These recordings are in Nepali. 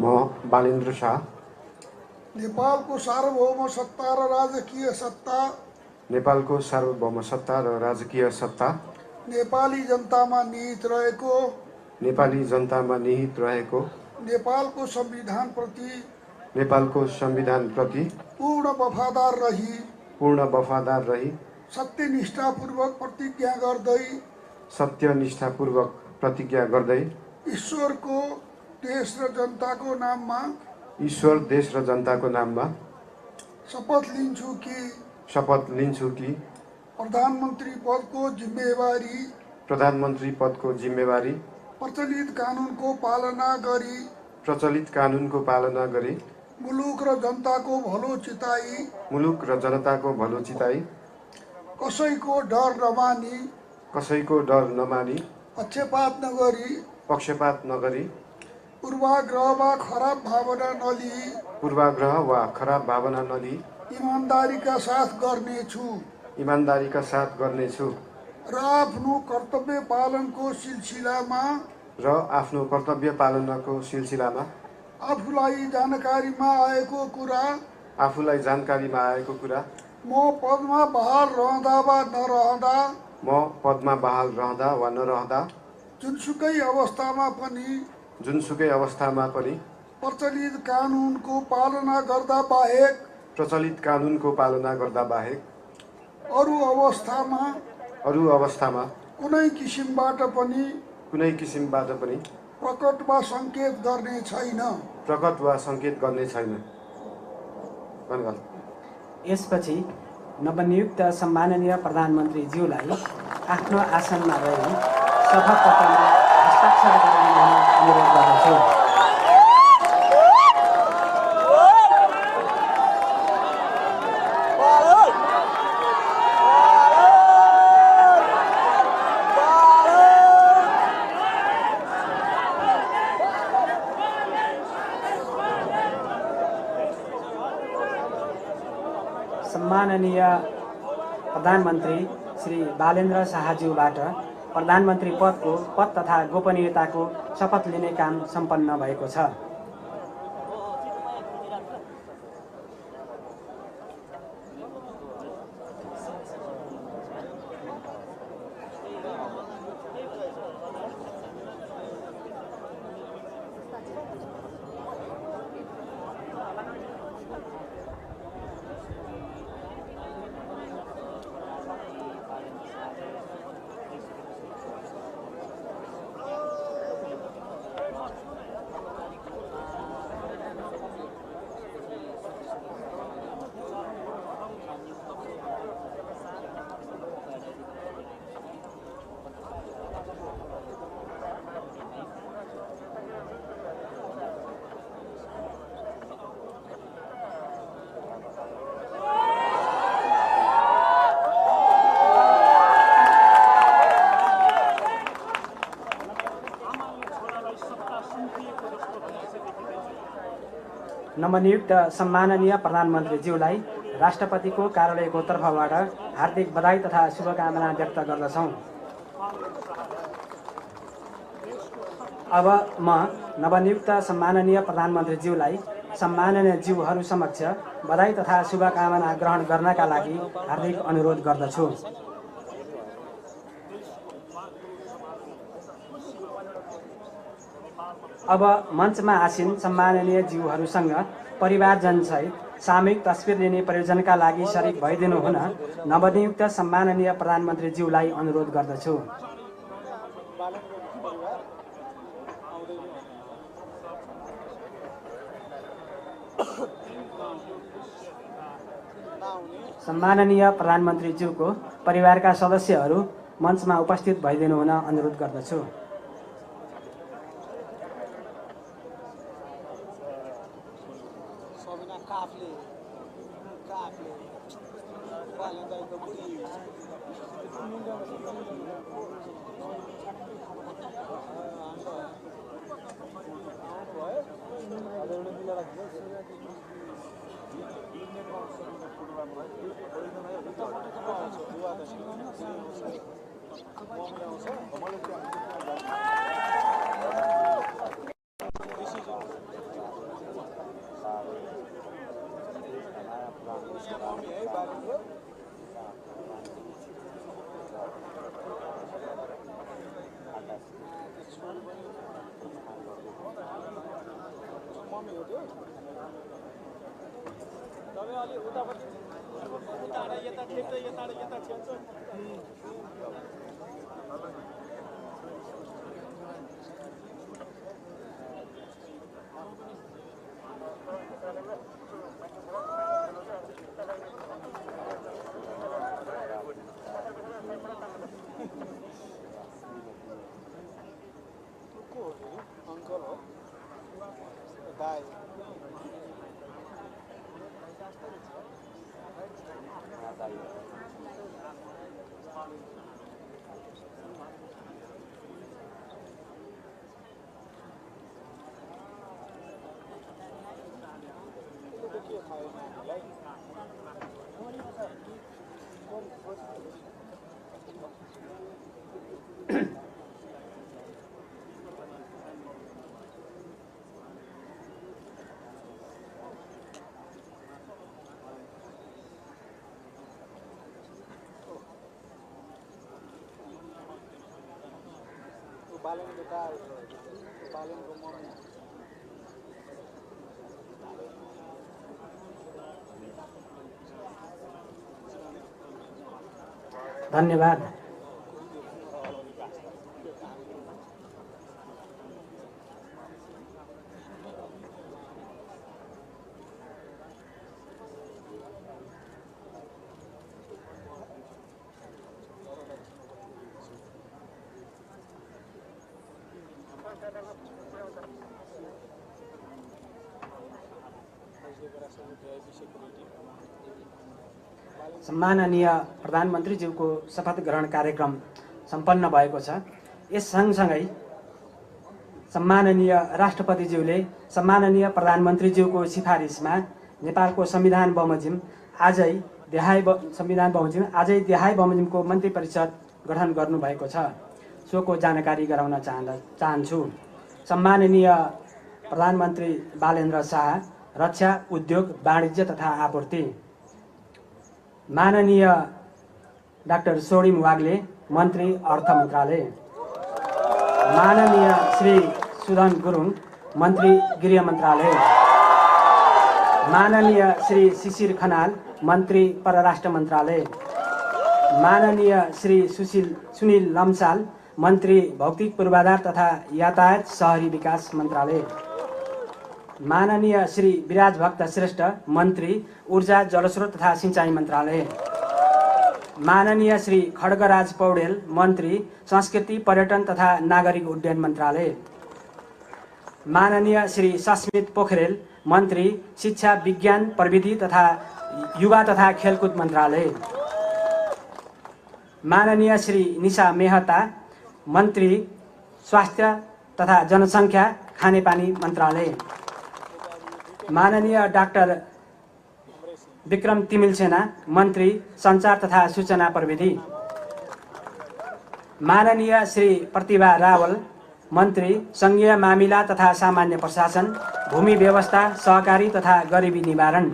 म बालेन्द्र शाह नेपालको सार्वभौम सत्ता र राजकीय सत्ता नेपालको सार्वभौम सत्ता र राजकीय सत्ता नेपाली जनतामा निहित रहेको नेपालको संविधानप्रति पूर्ण वफादार रही सत्यनिष्ठापूर्वक प्रतिज्ञा गर्दै ईश्वर देश र जनताको नाममा शपथ लिन्छु कि प्रधानमन्त्री पदको जिम्मेवारी प्रचलित कानुनको पालना गरी मुलुक र जनताको भलो चिताई कसैको डर नमानी पक्षपात नगरी पूर्वाग्रह वा खराब भावना नलिई इमानदारीका साथ गर्नेछु र आफ्नो कर्तव्य पालनको सिलसिलामा आफूलाई जानकारीमा आएको कुरा म पदमा बहाल रहँदा वा नरहँदा जुनसुकै अवस्थामा पनि प्रचलित कानुनको पालना गर्दा बाहेक अरू अवस्थामा कुनै किसिमबाट पनि प्रकट वा संकेत गर्ने छैन। यसपछि नवनियुक्त सम्माननीय प्रधानमन्त्रीज्यूलाई आफ्नो आसनमा रही शपथपत्रमा हस्ताक्षर गराउन अनुरोध गर्दछु। सम्माननीय प्रधानमन्त्री श्री बालेन्द्र शाहज्यूबाट प्रधानमन्त्री पदको पद तथा गोपनीयताको शपथ लिने काम सम्पन्न भएको छ। नवनियुक्त सम्माननीय प्रधानमन्त्रीज्यूलाई राष्ट्रपतिको कार्यालयको तर्फबाट हार्दिक बधाई तथा शुभकामना व्यक्त गर्दछौँ। अब म नवनियुक्त सम्माननीय प्रधानमन्त्रीज्यूलाई सम्माननीय ज्यूहरू समक्ष बधाई तथा शुभकामना ग्रहण गर्नका लागि हार्दिक अनुरोध गर्दछु। अब मञ्चमा आसीन सम्माननीय ज्यूहरूसँग परिवारजनसहित सामूहिक तस्बिर लिने प्रयोजनका लागि शरीक भइदिनु हुन नवनियुक्त सम्माननीय प्रधानमन्त्रीज्यूलाई अनुरोध गर्दछु। सम्माननीय प्रधानमन्त्रीज्यूको परिवारका सदस्यहरू मञ्चमा उपस्थित भइदिनु हुन अनुरोध गर्दछु। धन्यवाद। सम्माननीय प्रधानमन्त्रीज्यूको शपथ ग्रहण कार्यक्रम सम्पन्न भएको छ। यस सँगसँगै सम्माननीय राष्ट्रपतिज्यूले सम्माननीय प्रधानमन्त्रीज्यूको सिफारिसमा नेपालको संविधान बमोजिम आजै देहाय बमोजिमको मन्त्री परिषद गठन गर्नुभएको छ। सोको जानकारी गराउन चाहन्छु। सम्माननीय प्रधानमन्त्री बालेन्द्र शाह, रक्षा, उद्योग, वाणिज्य तथा आपूर्ति। माननीय डाक्टर सोडिम वाग्ले, मन्त्री अर्थ मन्त्रालय। माननीय श्री सुदन गुरुङ, मन्त्री गृह मन्त्रालय। माननीय श्री शिशिर खनाल, मन्त्री परराष्ट्र मन्त्रालय। माननीय श्री सुनिल लम्साल, मन्त्री भौतिक पूर्वाधार तथा यातायात शहरी विकास मन्त्रालय। माननीय श्री विराज भक्त श्रेष्ठ, मन्त्री ऊर्जा जलस्रोत तथा सिंचाई मन्त्रालय। माननीय श्री खड्गराज पौडेल, मन्त्री संस्कृति पर्यटन तथा नागरिक उड्डयन मन्त्रालय। माननीय श्री सस्मित पोखरेल, मन्त्री शिक्षा विज्ञान प्रविधि तथा युवा तथा खेलकुद मन्त्रालय। माननीय श्री निशा मेहता, मन्त्री स्वास्थ्य तथा जनसङ्ख्या खानेपानी मन्त्रालय। माननीय डाक्टर विक्रम तिमिलसेना, मन्त्री सञ्चार तथा सूचना प्रविधि। माननीय श्री प्रतिभा रावल, मन्त्री सङ्घीय मामिला तथा सामान्य प्रशासन, भूमि व्यवस्था, सहकारी तथा गरिबी निवारण।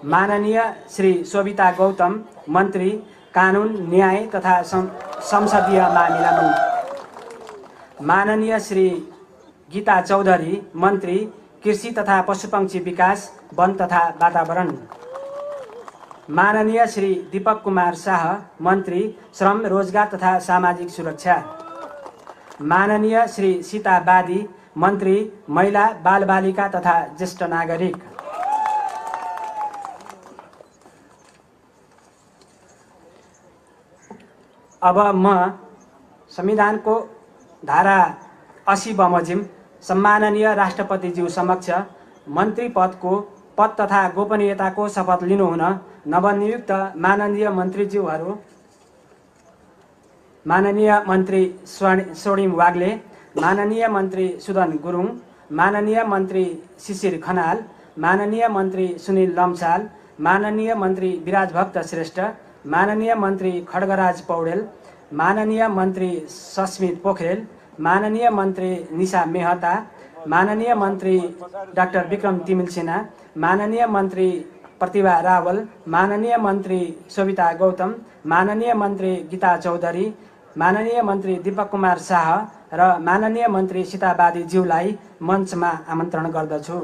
माननीय श्री शोभिता गौतम, मन्त्री कानुन, न्याय तथा संसदीय मामिला। माननीय श्री गीता चौधरी, मन्त्री कृषि तथा पशुपक्षी विकास, वन तथा वातावरण। माननीय श्री दीपक कुमार शाह, मन्त्री श्रम, रोजगार तथा सामाजिक सुरक्षा। माननीय श्री सीता बादी, मन्त्री, महिला, बालबालिका तथा ज्येष्ठ नागरिक। अब म संविधानको धारा 80 बमोजिम सम्माननीय राष्ट्रपतिज्यू समक्ष मन्त्री पद तथा गोपनीयताको शपथ लिनुहुन नवनियुक्त माननीय मन्त्रीज्यूहरू माननीय मन्त्री स्वर्णिम वाग्ले, माननीय मन्त्री सुदन गुरुङ, माननीय मन्त्री शिशिर खनाल, माननीय मन्त्री सुनिल लम्साल, माननीय मन्त्री विराजभक्त श्रेष्ठ, माननीय मन्त्री खड्गराज पौडेल, माननीय मन्त्री सस्मित पोखरेल, माननीय मन्त्री निशा मेहता, माननीय मन्त्री डाक्टर विक्रम तिमिल सिन्हा, माननीय मन्त्री प्रतिभा रावल, माननीय मन्त्री शोभिता गौतम, माननीय मन्त्री गीता चौधरी, माननीय मन्त्री दीपक कुमार शाह र माननीय मन्त्री सीताबादी ज्यूलाई मञ्चमा आमन्त्रण गर्दछु।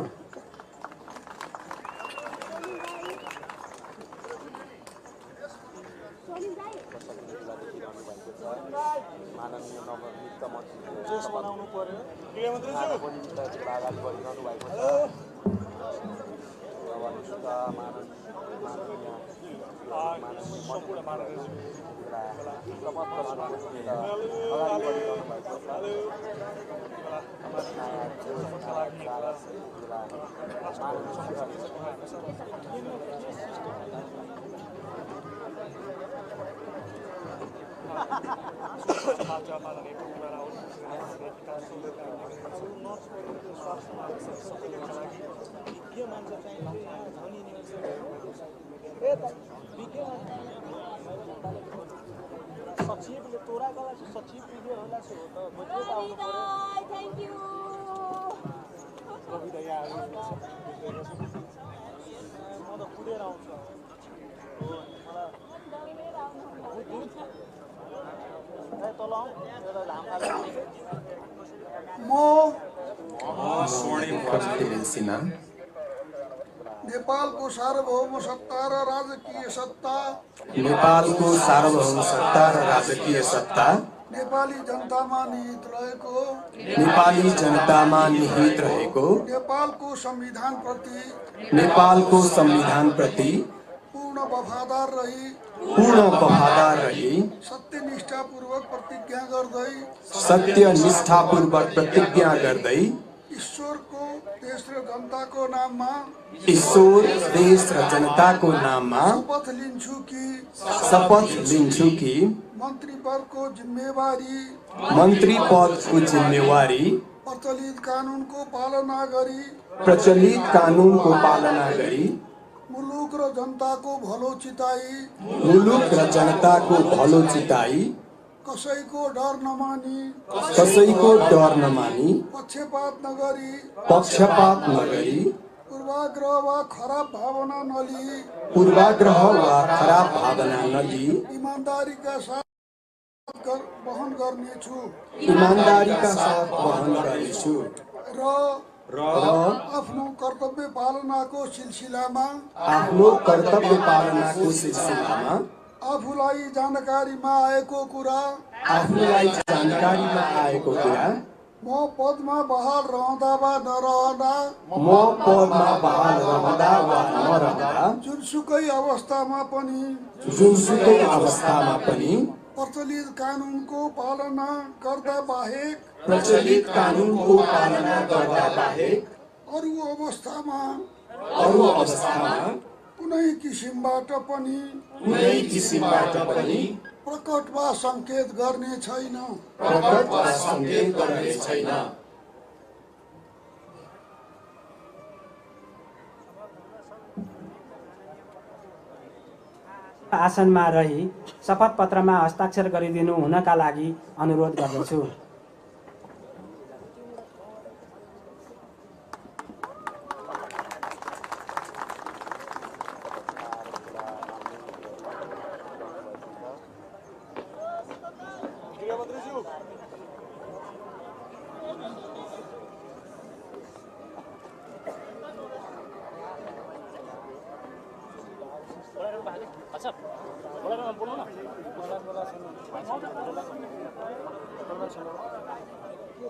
सचिवले तोरा गला सचिव पुग्यो होला सो त बजेट आउनु पर्यो। थ्यांक यू कविता यहाँ म त कुदेर आउँछु हो मलाई तल आउँ एउटा धाम खाली स्वर्णिम तिमिल सिन्हा नेपालको सार्वभौम सत्ता र राजकीय सत्ता नेपालको सार्वभौम सत्ता र राजकीय सत्ता नेपाली जनतामा निहित रहेको नेपालको संविधान प्रति पूर्ण वफादार रही सत्यनिष्ठापूर्वक प्रतिज्ञा गर्दै ईश्वर देश र जनताको नाममा शपथ लिन्छु कि मन्त्री पदको जिम्मेवारी प्रचलित कानुनको पालना गरी मुलुक र जनताको भलो चिताई कसैको डर नमानी पक्षपात नगरी पूर्वाग्रह वा खराब भावना नलिई इमानदारीका साथ वहन गर्नेछु र आफ्नो कर्तव्य पालनाको सिलसिलामा आफूलाई जानकारीमा आएको कुरा म पदमा बहाल रहँदा वा नरहँदा जुनसुकै अवस्थामा पनि प्रचलित कानुनको पालना गर्दा बाहेक अरू अवस्थामा कुनै किसिमबाट पनि प्रकट वा संकेत गर्ने छैन। आसनमा रही शपथ पत्रमा हस्ताक्षर गरिदिनु हुनका लागि अनुरोध गर्दछु। अच्छा हो